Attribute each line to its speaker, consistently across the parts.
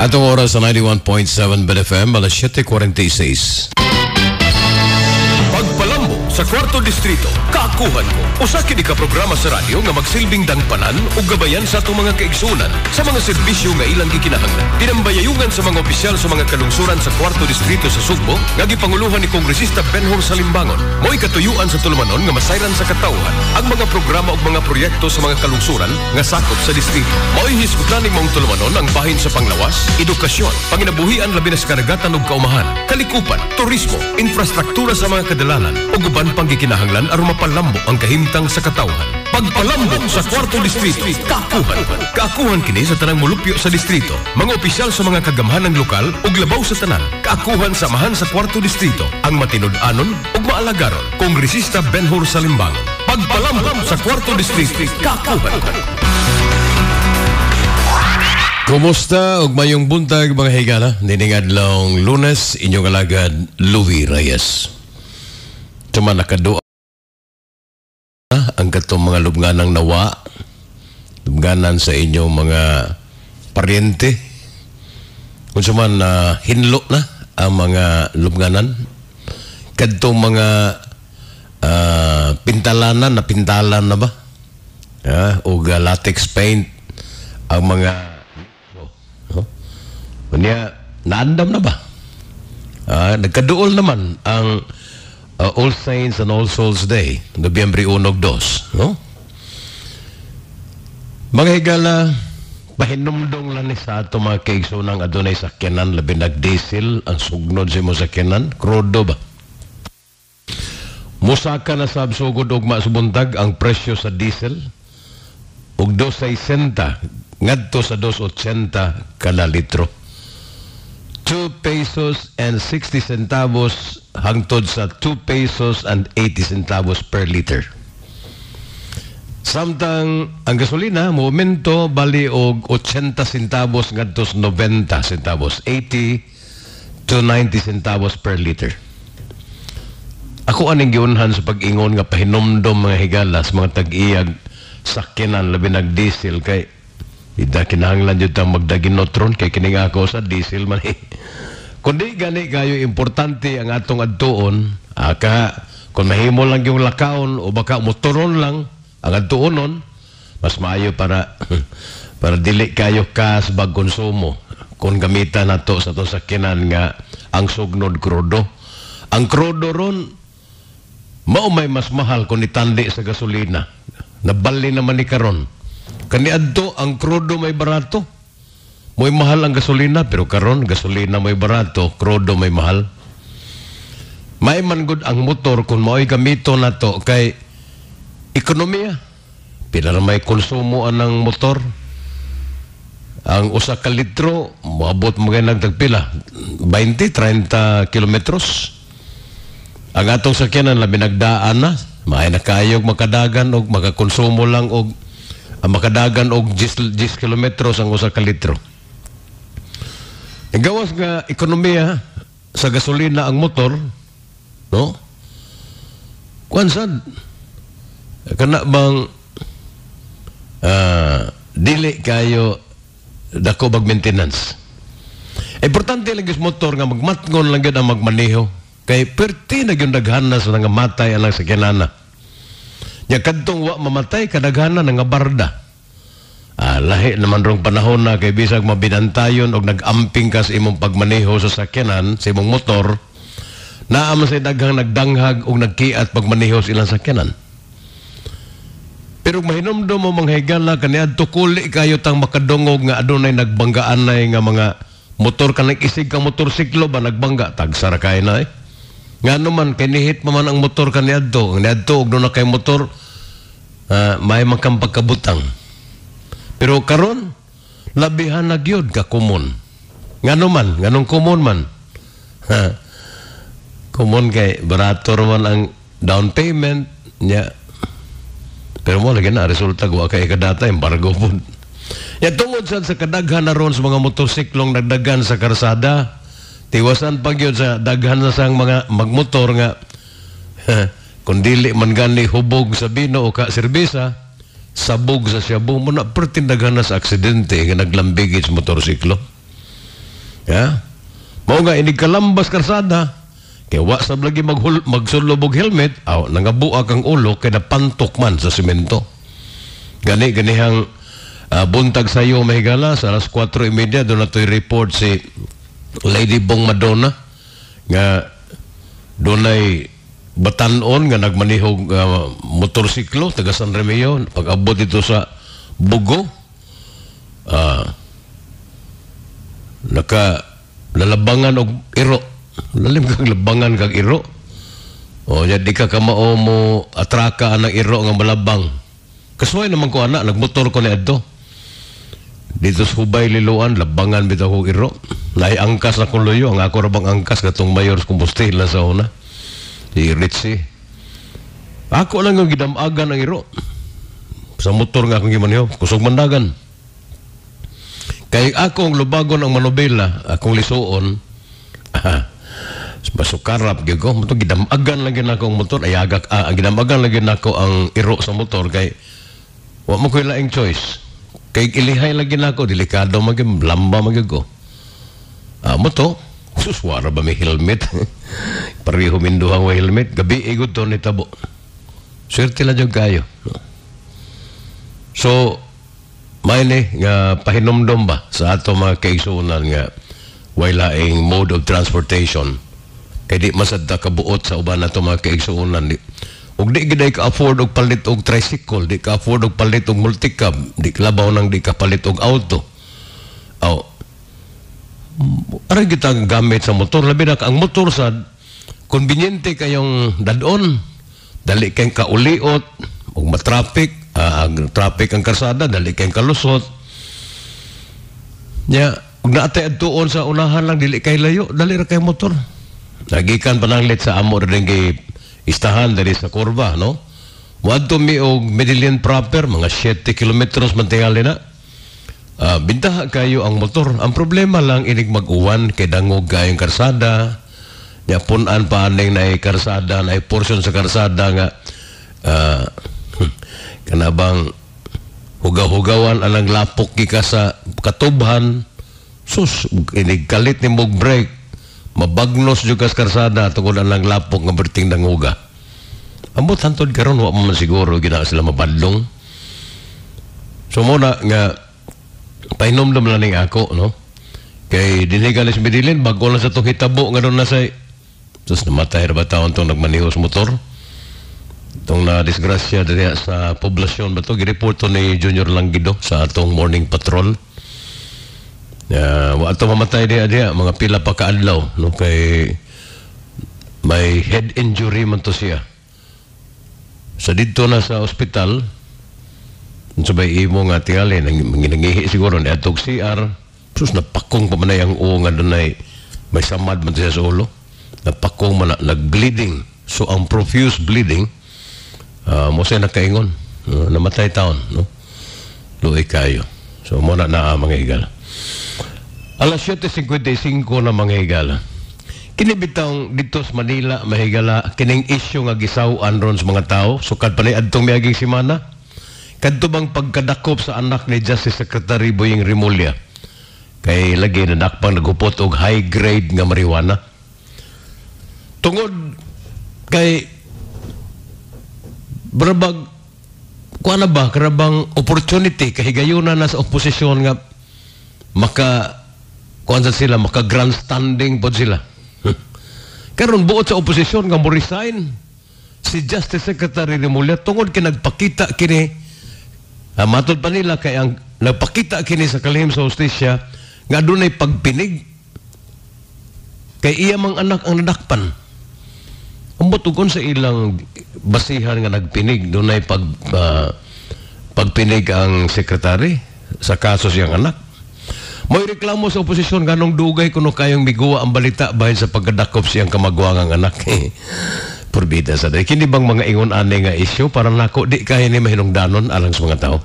Speaker 1: Atong oras sa 91.7 Bell FM, alas 7:46.
Speaker 2: Pagpalambo sa Kwarto Distrito, Kaakuhan Ko. Usa kini ka programa sa radyo nga magsilbing dangpanan ug gabayan sa atong mga kaigsunan sa mga serbisyo nga ilang gikinahanglan. Tinambayayungan sa mga opisyal sa mga kalungsuran sa Kwarto Distrito sa Sugbo nga gipanguluhan ni Kongresista Benhur Salimbangon. Mo'y katuyuan sa tulumanon nga masayran sa katawhan ang mga programa ug mga proyekto sa mga kalungsuran nga sakop sa distrito. Mao'y hisgutan ning maong tulumanon ang bahin sa panglawas, edukasyon, panginabuhian labi na sa karagatan ug kaumahan, kalikupan, turismo, infrastruktura sa mga kadalanan ug uban pang gikinahanglan aron mapalambo ang kahimtang sa katawhan. Pagpalambo sa Kwarto Distrito, Kaakuhan. Kaakuhan kini sa tanang mulupyo sa distrito, mga opisyal sa mga kagamhanang lokal ug labaw sa tanan, kaakuhan sa amahan sa Kwarto Distrito, ang matinud-anon ug maalagaron, Kongresista Benhur Salimbangon. Pagpalambo sa Kwarto Distrito, Kaakuhan.
Speaker 1: Kumusta ug mayong buntag, mga higala? Nining adlawng Lunes, inyong alagad Louis Reyes. Tuma nakadua ang katong mga lubnganang nawa, lubnganan sa inyong mga paryente. Kung man na hinlo na ang mga lubnganan, kadtong mga pintalanan na pintalan na ba? Ug latex paint ang mga, no? Unya, naandam na ba? Nagkaduol naman ang All Saints and All Souls Day, Nobyembre 1 ug 2, no? Mga higala, pahinumdong lang ni sa ato mga kaigsoonang adunay sakyanan, labi nag diesel, ang sugnod sa imo sakyanan, krudo ba? Musaka na sa sugod ugma sa buntag ang presyo sa diesel og 2.60 ngadto sa 2.80 kada litro. 2 pesos and 60 centavos hangtod sa 2 pesos and 80 centavos per liter. Samtang ang gasolina momento bali og 80 centavos ngadto sa 90 centavos, 80 to 90 centavos per liter. Ako aning giunhan sa pag-ingon nga pahinumdom, mga higala, sa mga tag-iyag sakyanan, labi nag diesel, kay ida kinahanglan jud tang magdaginotron kay kini nga ako sa diesel man eh. Kundi gani kayo importante ang atong adtuon, aka kung mahimo lang yung lakaon o baka motoron lang ang adtuonon, mas maayo para para dili kayo kas bag konsumo kung gamitan nato sa atong sakyanan nga ang sugnod krudo. Ang krudo ron mao may mas mahal kung itandi sa gasolina. Nabali naman ni karon. Kaniadto ang krudo may barato. Mo'y mahal ang gasolina, pero karon gasolina may barato, krudo may mahal. May man gud ang motor kung mao'y gamito nato kay ekonomiya. Pila ra may konsumo anang motor. Ang usa ka litro moabot mo kay nagtagpila 20, 30 kilometros. Ang atong sakyanan labi nagdaan na, maay na kayog makadagan og makakonsumo lang og ang makadagan og 10 kilometros ang usa ka litro. Gawas nga ekonomiya sa gasolina ang motor, no? Kuan sad kana bang dili kayo dako bag maintenance. Importante lang sa motor nga magmatngon lang gyud ang magmaneho. Kay perti na gyud daghan na sa nangamatay ang sakyanana. Nya kadtong wa mamatay, kadaghanan nga barda. Lahi naman rong panahon na kay bisag mabinantayon og nag-amping ka sa imong pagmaneho sa sakyanan, sa imong motor, naa man sa daghang nagdanghag og nagkiat pagmaneho sa ilang sakyanan. Pero mahinumdum mo, mga higala, kaniadto kuli kayo tang makadungog nga adunay nagbanggaan na nga mga motor, kanang isig ka motorsiklo ba nagbangga, tagsara kay na eh. Nga naman, kay nihit pa man ang motor kaniadto, ang niadto og doon na kay motor, may man kang pagkabutang. Pero karon labihan na gyud ka common. Nga naman, nganong common man? Ha. Common kay barato man ang down payment niya. Pero mo lagi na resulta wa kay kadata embargo pud. Ya tungod sad sa kadaghan na ron sa mga motorsiklong nagdagan sa karsada, tiwasan pa gyud sa daghan na sang mga magmotor nga kung dili man gani hubog sa bino o ka serbesa, sabog sa shabu mo na, pertindaghan na sa aksidente nga naglambigit sa motorsiklo. Ya? Mao nga inig kalambas karsada, kay wa sab lagi magsulob og helmet, aw nangabuak ang ulo kay napantok man sa simento. Gani ganihang buntag sayo, mahigala, sa alas 4:30 doon natoy report si Lady Bong Madonna nga dunay batan-on nga nagmanihog motorsiklo taga San Remeo. Pag abot dito sa Bugo, naka lalabangan og iro. Lalim kag labangan kag iro. O nya di ka kamao mo atraka anang iro nga malabang. Kasuway naman ko ana, nagmotor ko ni adto. Dito sa Hubay Liloan, labangan bitaw kog iro. Naay angkas na kong luyo, ang ako ra bang angkas katong mayor sa Compostela sa una. Si Ritzy. Ako lang ang gidamagan ang iro. Sa motor nga akong gimaneho, kusog mandagan. Kay akong lubagon ang manobela, akong lisuon, masukarap gyud ko, moto gidamagan lang gyud nako ang motor, ayagak, gidamagan lang gyud nako ang iro sa motor kay wa mo koy laing choice. Kay ilihay lagi nako, delikado man gyud, lamba man gyud ko. Moto, sus, wara ba may helmet? Pareho minduhang may helmet, gabi igod to nitabo. Swerte lang jud kayo. So, may ni nga pahinumdom ba sa ato mga kaigsuonan nga way laing mode of transportation kay di masad ta kabuot sa uban nato mga kaigsuonan. Di ug di gid ka afford og palit og tricycle, di ka afford og palit og multicab, di labaw nang di ka palit og auto. Aw, aray kita gamit sa motor, labi na ang motor sad konbinyente kayong dadon, dali kayong kauliot ug matraffic, ang traffic ang karsada, dali kayong kalusot. Nya, ug naatay adtuon sa unahan lang, dili kay layo, dali ra kay motor. Nagikan pananglit sa amo rin kay istahan dali sa kurba, no? Moadto mi og Medellin proper, mga 7 kilometros man tingali na. Bintaha kayo ang motor. Ang problema lang inig mag-uwan kay dangog kayong karsada. Nya pun-an pa aning naay karsada, naay portion sa karsada nga kanabang hugaw-hugawan anang lapok gika sa katubhan. Sus, inig kalit ni mog break, mabagnos jud kas karsada tungod anang lapok nga berting danguga. Ambot hantod karon wa man siguro gina sila mabadlong. So muna nga pahinomdom lang ning ako, no? Kay dinhi ka sa Medellin, bago lang sa tong hitabo nga doon na say. Sus, namatay ra ba taon tong nagmaneho sa motor? Itong na disgrasya diri sa poblasyon ba to, gireporto ni Junior Langgido sa atong morning patrol. Wa ato mamatay diha diha, mga pila pa kaadlaw, no, kay may head injury man to siya. Sa didto na sa ospital, unsa bay imo nga tingali, nangihi siguro ni atog CR, sus, napakong pa man ay ang uo nga dunay may samad man siya sa ulo. Napakong man na, nag-bleeding. So ang profuse bleeding, mo siya nakaingon, namatay taon, no? Luoy kayo. So muna na mga higala. Alas 7:55 na mga higala. Kini bitawng dito sa Manila, mahigala, kining issue nga gisaw-an ron sa mga tao, sukad pa ni adtong miaging semana. Kadto bang pagkadakop sa anak ni Justice Secretary Boying Remulla kay lagi nadakpang nagupot og high grade nga marijuana. Tungod kay brabag kuan na ba karabang opportunity kahigayuna na sa oposisyon nga maka kuan sa sila, maka grandstanding pod sila. Karon buot sa oposisyon nga mo resign si Justice Secretary Remulla tungod kay nagpakita kini, matod pa nila kay ang nagpakita kini sa kalihim sa hustisya nga adunay pagpinig kay iya mang anak ang nadakpan. Ambot ug sa ilang basihan nga nagpinig, dunay pagpinig ang sekretary sa kaso siyang anak. May reklamo sa oposisyon ganong dugay kuno kayong miguwa ang balita bahin sa pagkadakop siyang kamagwangang anak. Purbida sa day. Kini bang mga ingon ani nga isyu para nako di kaya ni mahinungdanon alang sa mga tao.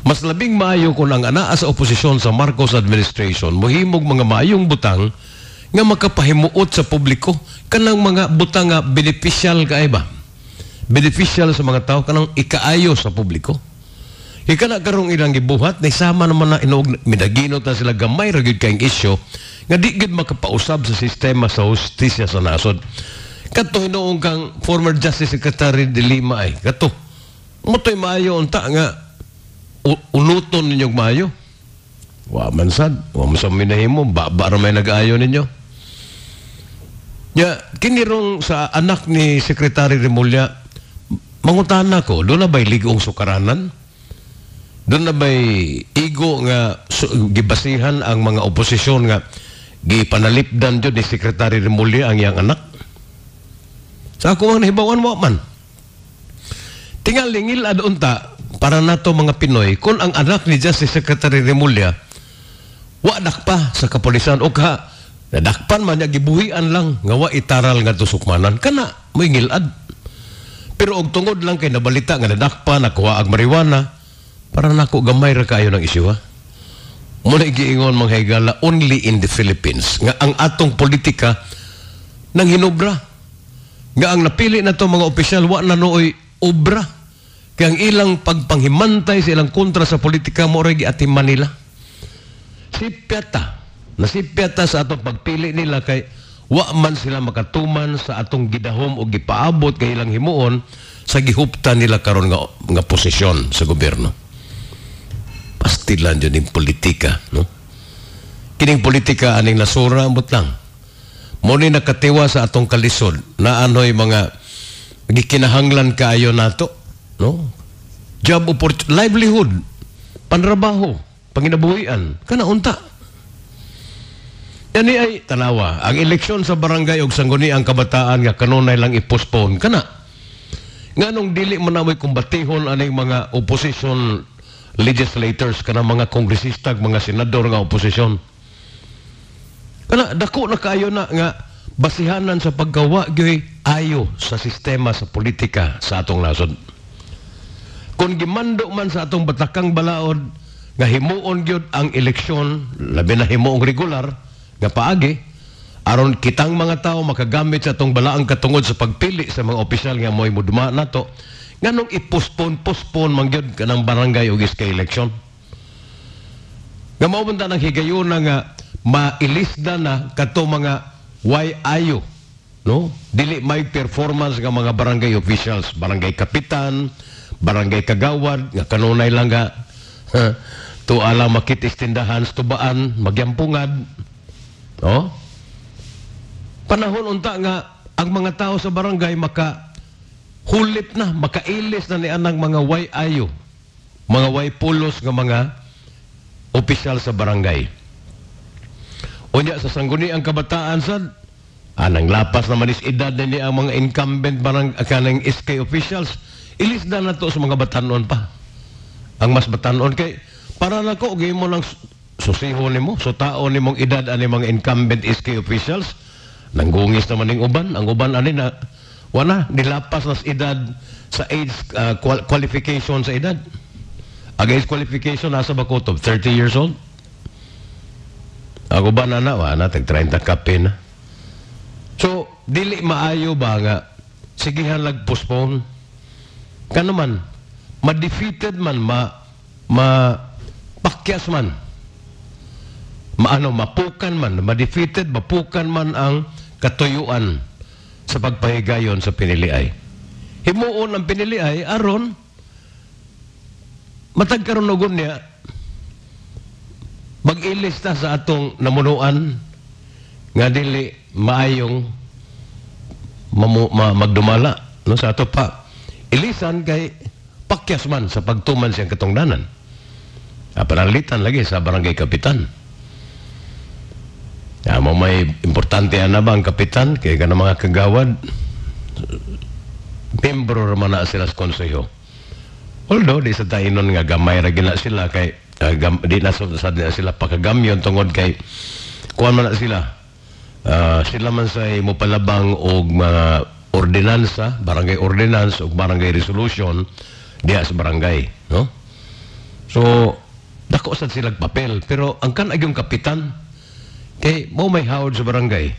Speaker 1: Mas labing maayo kung ang anaa sa oposisyon sa Marcos administration mohimog mga maayong butang nga makapahimuot sa publiko kanang mga butang nga beneficial kay ba? Beneficial sa mga tao kanang ikaayo sa publiko. Ika na karong ilang gibuhat, naisama naman na inog, midaginot na sila gamay ra gyud kayong isyu, nga di gyud makapausab sa sistema sa hustisya sa nasod. Kato hinuong kang former Justice Secretary de Lima ay, kato, moto'y maayo unta nga, unuton ninyong maayo. Wa man sad, wa man sa minahimo, ba ra may nag-ayo ninyo. Ya, kinirong sa anak ni Secretary Remulla, mangutana ko, doon na ba'y ligong sukaranan? Doon na ba'y igo nga gibasihan ang mga oposisyon nga gipanalipdan dyan ni Secretary Remulla ang iyang anak? Sa ako ang nahibawan, wa man. Tingal lingil adunta para nato mga Pinoy, kung ang anak ni Justice Secretary Remulla wa dakpa sa kapulisan o ka nadakpan man niya, gibuhian lang nga wa itaral nga sukmanan, kana mo'y ngilad. Pero og tungod lang kay nabalita nga nadakpa, nakuha ang marijuana, para nako gamay ra kaayo ng isyu, ha? Muna giingon mga higala, only in the Philippines nga ang atong politika nang hinobra, nga ang napili na to mga opisyal wa na nooy obra, kay ang ilang pagpanghimantay sa ilang kontra sa politika mo ra giatiman nila. Sipyata, nasipyata sa atong pagpili nila kay wa man sila makatuman sa atong gidahom o gipaabot kay ilang himuon sa gihupta nila karon nga posisyon sa gobyerno. Pastilan yun yung politika, no? Kining politika aning nasura ambot lang. Muni nakatiwa sa atong kalisod na ano'y mga gikinahanglan kaayo nato, no? Job opportunity, livelihood, panrabaho, panginabuhian, kana unta. Yani ay tanawa, ang eleksyon sa barangay og sangguniang kabataan nga kanunay lang i-postpone kana. Nganong dili man namoy kumbatihon aning mga opposition legislators kana mga kongresista, mga senador nga oposisyon. Kana dako na kaayo na nga basihanan sa paggawa gyoy ayo sa sistema sa politika sa atong nasod. Kung gimando man sa atong batakang balaod nga himuon gyud ang eleksyon, labi na himuong regular nga paagi aron kitang mga tao makagamit sa atong balaang katungod sa pagpili sa mga opisyal nga mo'y muduma nato, nganong i-postpone man gyud kanang barangay ug SK election. Nga mao man ta nang higayuna nga mailisda na kato mga way ayo, no? Dili may performance nga mga barangay officials, barangay kapitan, barangay kagawad nga kanunay lang nga tuala makitis tindahan sa tubaan, magyampungad, no? Panahon unta nga ang mga tao sa barangay maka hulip na, makailis na ni anang mga way ayo, mga way pulos nga mga opisyal sa barangay. Unya sa sangguniang kabataan sad, anang lapas naman is edad na ni ang mga incumbent barang kanang SK officials, ilis na nato sa mga batanon pa. Ang mas batanon kay para nako gihimo lang susiho nimo, so tao nimong edad ani mga incumbent SK officials, nanggungis naman ning uban, ang uban ani na wala, nilapas na sa edad sa age qualification sa edad. Ang age qualification nasa ba kutob? 30 years old? Ang uban na na, wala, tag 30 kape na. So, dili maayo ba nga sigihan lag postpone? Kano man, ma-defeated man, ma pakyas man, maano, mapukan man, ma-defeated, mapukan man ang katuyuan sa pagpahigayon sa piniliay. Himuon ang piniliay, aron, matag karon ugon niya, mag-ilis ta sa atong namunuan nga dili maayong magdumala, no, sa ato pa. Ilisan kay pakyas man sa pagtuman siyang katungdanan. Panalitan lagi sa barangay kapitan. Mo may importante ana ba ang kapitan kay kana mga kagawad membro ra man na sila sa konseho. Although di sa tainon nga gamay ra gina sila kay di na sa sila pakagamyon tungod kay kuan man na sila. Sila man say mopalabang og mga ordinansa, barangay ordinance og barangay resolution diha sa barangay, no? So dako sad sila papel, pero ang kan yung kapitan kay mo may hawod sa barangay.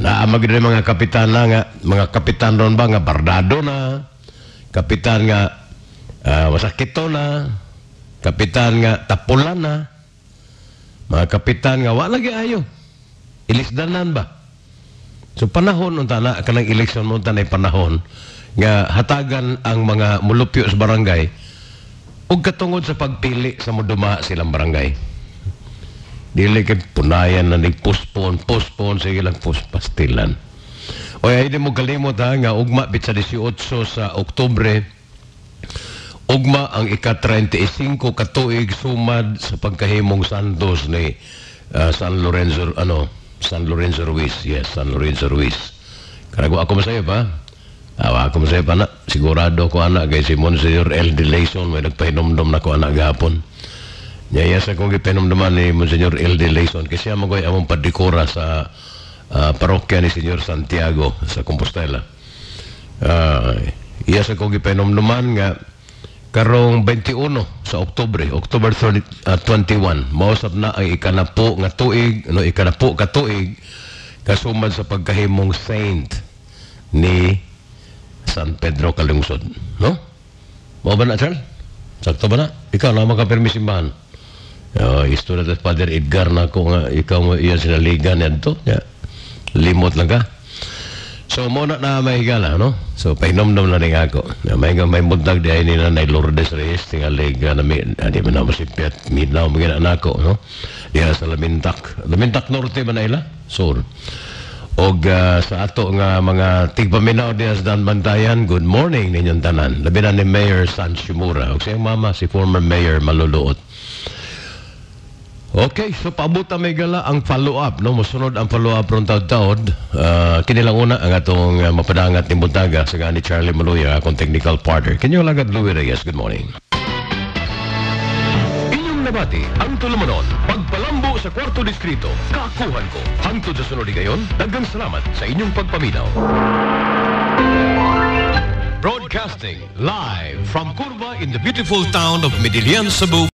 Speaker 1: Naa gyud mga kapitan na nga, mga kapitan ron ba nga bardado na, kapitan nga Masakit to na, kapitan nga tapulan na, mga kapitan nga wa lagi ayo. Ilisdanan ba? So panahon unta na kanang eleksyon mo unta na panahon nga hatagan ang mga mulupyo sa barangay ug katungod sa pagpili sa moduma silang barangay. Dili kay punayan na ni postpone, postpone, sige lang pastilan. Oy, ay di mo kalimot ha, nga ugma bitsa 18 sa Oktubre, ugma ang ika-35 katuig sumad sa pagkahimong santos ni San Lorenzo, ano, San Lorenzo Ruiz. Yes, San Lorenzo Ruiz. Karago ako masayo pa. Awa ako masayo pa na. Sigurado ko ana kay si Monsignor L. De Layson may nagpahinomdom na ko ana gahapon. Nya iya sa kong gipahinomdoman ni Monsignor L. De Layson kasi siya magoy among padikora sa parokya ni Senyor Santiago sa Compostela. Iya sa kong gipahinomdoman nga karong 21 sa Oktubre, October 30, 21, mausap na ang ikanapo nga tuig, no, ikanapo ka tuig kasumad sa pagkahimong saint ni San Pedro Calungsod, no? Mao ba na, Charles? Sakto ba na? Ikaw na makapirmi simbahan. Isto na Father Edgar na ako nga ikaw mo iya sinaligan niadto. Ya. Limot lang ka. So mo na may higala, no? So pahinomdom na rin ako. Na may nga may buntag di ay ni Nanay Lourdes Reyes tingali nga na may di man na masipyat minaw mga anak ko, no? Diya sa Lamintak. Lamintak Norte ba na ila? Sur. Og sa ato nga mga tigpaminaw diya sa Danbantayan, good morning ninyong tanan. Labi na ni Mayor Sancho Mura. Og siyang mama, si former Mayor Maluluot. Okay, so paabot may gala ang follow-up, no? Mosunod ang follow-up ron taud-taud. Kini lang una ang atong mapadangat ni Buntaga sa ni Charlie Maluya, akong technical partner. Can you alagad Louie Reyes? Good morning.
Speaker 2: Inyong nabati ang tulumanon, pagpalambo sa kwarto distrito, kaakuhan ko. Hangtod sa sunod gayon, daghang salamat sa inyong pagpaminaw. Broadcasting live from Curva in the beautiful town of Medellin, Cebu.